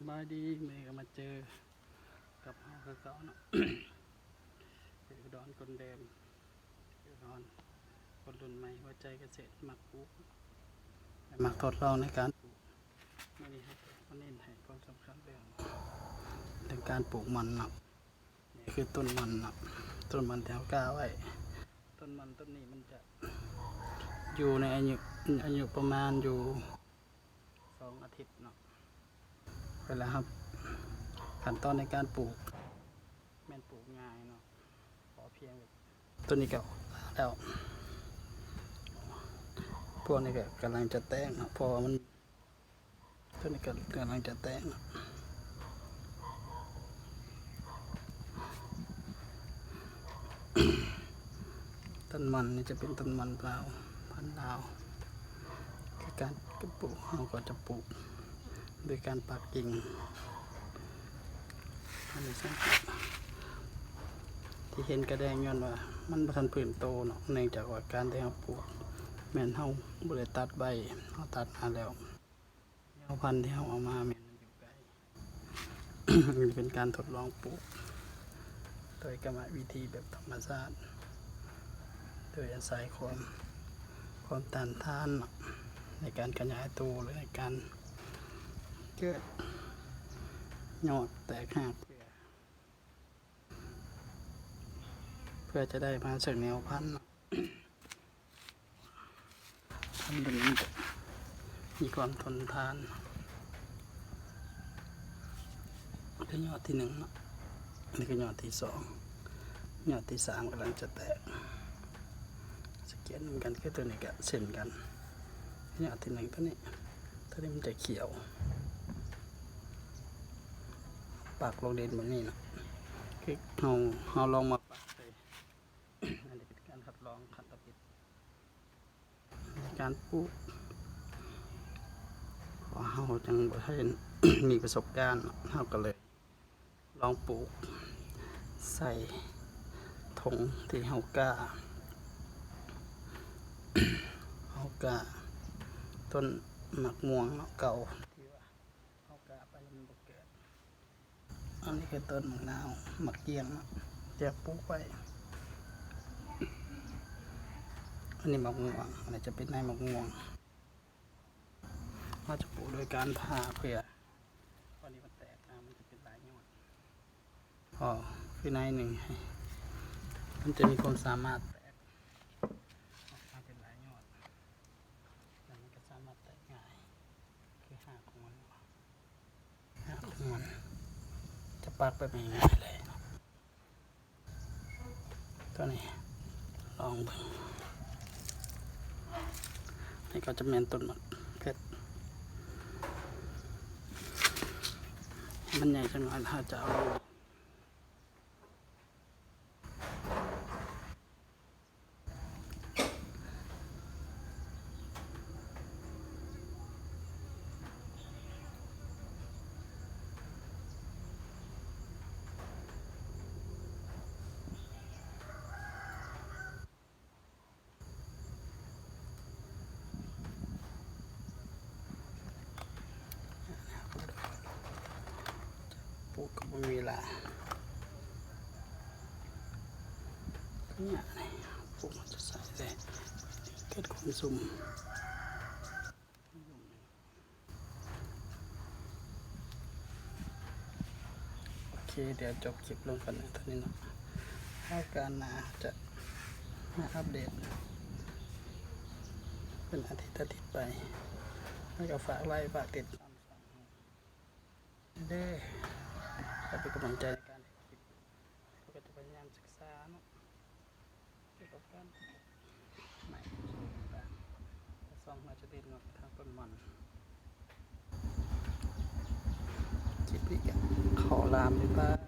ສະບາຍດີ ມື້ນີ້ກໍມາເຈີກັບເຮົາຄືເກົ່າເນາະ ເຈີດອນຄົນເດີມ ເຈີດອນຄົນລຸ້ນໃໝ່ ຫົວໃຈກະເສດ ມັກປູກ ແລະ ມັກທົດລອງໃນການປູກ. ມື້ນີ້ເຮົາກໍມາເນັ້ນໃຫ້ຄວາມສຳຄັນເລື່ອງ ເລື່ອງການປູກມັນເນາະ. ນີ້ຄືຕົ້ນມັນເນາະ ຕົ້ນມັນທີ່ເຮົາກ້າໄວ້. ຕົ້ນມັນຕົ້ນນີ້ມັນຈະຢູ່ໃນອາຍຸ ອາຍຸປະມານຢູ່ສອງອາທິດເນາະ. ເວລາເຮົາ ຂັ້ນຕອນໃນການປູກ ແມ່ນປູກງ່າຍເນາະ ພໍພຽງ. ໂຕນີ້ກໍອອກຕາແລ້ວ ພວກນີ້ກໍກຳລັງຈະແຕກເນາະ ເພາະວ່າມັນ ໂຕນີ້ກໍກຳລັງຈະແຕກເນາະ. ຕົ້ນມັນນີ້ຈະເປັນຕົ້ນມັນລາວ ພັນລາວ. ຄືການ ການປູກ ເຮົາກໍຈະປູກໂດຍການປັກກິ່ງ. ອັນນີ້ສັງເກດ ທີ່ເຫັນກະແດງຍ້ອນວ່າມັນບໍ່ທັນຟື້ນໂຕເນາະ ເນື່ອງຈາກວ່າການທີ່ເຮົາປູກ ແມ່ນເຮົາບໍ່ໄດ້ຕັດໃບ ເຮົາຕັດມາແລ້ວ ແນວພັນທີ່ເຮົາເອົາມາແມ່ນມັນຢູ່ໄກ. ເປັນການທົດລອງປູກໂດຍກຳມະວິທີແບບທຳມະຊາດ ໂດຍອາໄສຄວາມ ຄວາມຕ້ານທານເນາະ ໃນການຂະຫຍາຍໂຕ ຫຼື ໃນການເກີດຍອດແຕກຮາກ ເພື່ອ ເພື່ອຈະໄດ້ມາເຊິ່ງແນວພັນເນາະ. ພັນໂຕນີ້ມັນຈະມີຄວາມທົນທານ. ຄືຍອດທີໜຶ່ງເນາະ ນີ້ຄືຍອດທີສອງ ຍອດທີສາມກຳລັງຈະແຕກ. ສັງເກດນຳກັນ ຄືໂຕນີ້ກະເຊັ່ນກັນ ຍອດທີໜຶ່ງ ໂຕນີ້ ໂຕນີ້ມັນຈະຂຽວ ປັກລົງດິນແບບນີ້ເນາະ. ຄືເຮົາ ເຮົາລອງມາປັກໃສ່ ອັນນີ້ເປັນການທົດລອງຂັ້ນທຳອິດໃນການປູກ ເພາະເຮົາຍັງບໍ່ທັນມີປະສົບການ ເຮົາກໍເລີຍລອງປູກໃສ່ຖົງທີ່ເຮົາກ້າ ເຮົາກ້າຕົ້ນໝາກມ່ວງເນາະ ເກົ່າທີ່ວ່າ ເຮົາກະເອົາໄປແລ້ວມັນບໍ່ເກີດ. ອັນນີ້ຄືຕົ້ນໝາກນາວ ໝາກກ້ຽງເນາະ ທີ່ເຮົາປູກໄວ້. ອັນນີ້ໝາກມ່ວງ ອັນນີ້ຈະເປັນໃນໝາກມ່ວງ. ເຮົາຈະປູກໂດຍການຜ່າເພື່ອ ຕອນນີ້ມັນແຕກມາ ມັນຈະເປັນຫຼາຍຍອດ. ພໍຄືໃນໜຶ່ງ ມັນຈະມີຄວາມສາມາດແຕກອອກມາເປັນຫຼາຍຍອດ. ແລ້ວມັນກໍສາມາດແຕກງ່າຍ ຄືຮາກຂອງມັນ ຮາກຂອງມັນຈະປັກແບບງ່າຍໆເລີຍ. ໂຕນີ້ລອງເບິ່ງ ນີ້ກໍຈະແມ່ນຕົ້ນໝາກເຜັດ ມັນໃຫຍ່ຈັກໜ້ອຍ ເຮົາຈະເອົາ ປູກກໍບໍ່ມີເວລາ ກໍຍາກນີ້ ປູກມັນຈະໃສ່ໄດ້ ເກີດຄວາມຊຸ່ມ. ໂອເຄ ດຽວຈົບຄລິບລົງກ່ອນເທົ່ານີ້ເນາະ ໂອກາດໜ້າຈະມາອັບເດດເປັນອາທິດໆໄປ ແລ້ວກໍຝາກໄລຄ໌ ຝາກຕິດຕາມຊ່ອງເດີ ເພື່ອເປັນກຳລັງໃຈໃນການເຮັດຄລິບ ເຮົາກໍຈະພະຍາຍາມສຶກສາເນາະ ກ່ຽວກັບການ ໄມ້ ແລະ ຊ່ອງເຮົາຈະເນັ້ນເນາະ ທາງຕົ້ນມັນ. ຄລິບນີ້ກໍຂໍລາ ບາຍບາຍ.